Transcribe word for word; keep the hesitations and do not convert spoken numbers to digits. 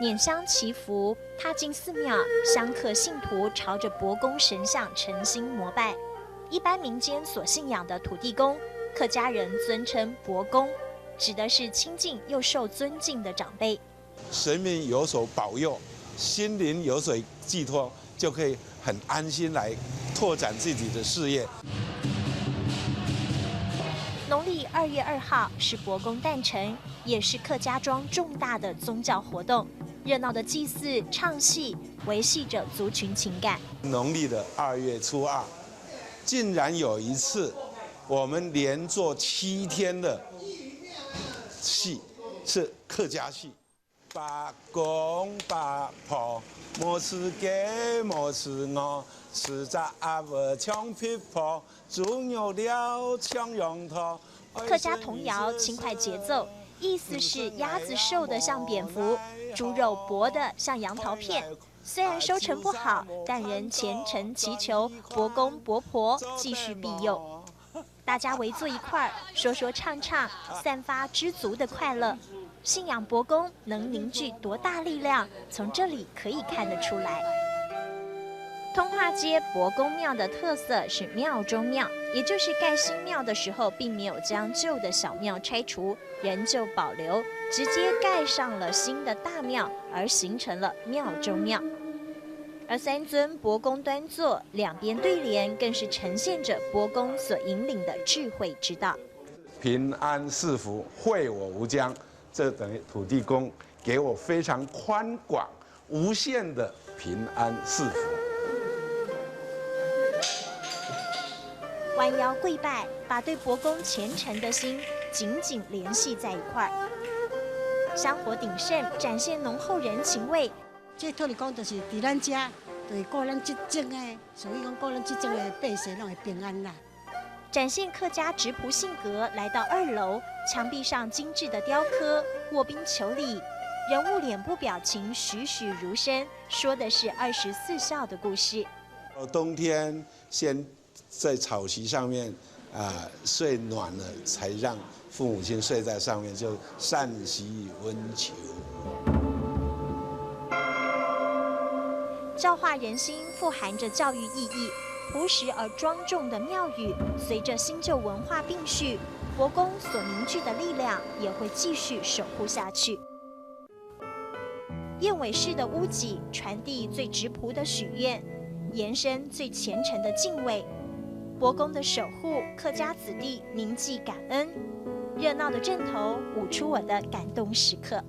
拈香祈福，踏进寺庙，香客信徒朝着伯公神像诚心膜拜。一般民间所信仰的土地公，客家人尊称伯公，指的是亲近又受尊敬的长辈。神明有所保佑，心灵有所寄托，就可以很安心来拓展自己的事业。农历二月二号是伯公诞辰，也是客家庄重大的宗教活动。热闹的祭祀、唱戏，维系着族群情感。农历的二月初二，竟然有一次，我们连做七天的戏，是客家戏。伯公伯婆，莫吃鸡莫吃鹅，吃只鸭仔像皮婆，猪肉了像羊头。客家童谣轻快节奏，意思是鸭子瘦得像蝙蝠，猪肉薄得像杨桃片。虽然收成不好，但仍虔诚祈求伯公伯婆继续庇佑。大家围坐一块儿，说说唱唱，散发知足的快乐。信仰伯公能凝聚多大力量，从这里可以看得出来。通化街伯公庙的特色是庙中庙，也就是盖新庙的时候，并没有将旧的小庙拆除，仍旧保留，直接盖上了新的大庙，而形成了庙中庙。而三尊伯公端坐，两边对联，更是呈现着伯公所引领的智慧之道。平安赐福，惠我无疆，这等于土地公给我非常宽广、无限的平安赐福。弯腰跪拜，把对伯公虔诚的心紧紧联系在一块儿。香火鼎盛，展现浓厚人情味。这土地公就是在咱遮，就是顾咱这种的，所以讲顾咱这种的百姓，拢会平安啦。展现客家质朴性格，来到二楼，墙壁上精致的雕刻、卧冰求鲤，人物脸部表情栩栩如生，说的是二十四孝的故事。冬天先在草席上面啊睡暖了，才让父母亲睡在上面，就善习温求。教化人心，富含着教育意义。朴实而庄重的庙宇，随着新旧文化并蓄，伯公所凝聚的力量也会继续守护下去。燕尾式的屋脊传递最质朴的许愿，延伸最虔诚的敬畏。伯公的守护，客家子弟铭记感恩。热闹的阵头舞出我的感动时刻。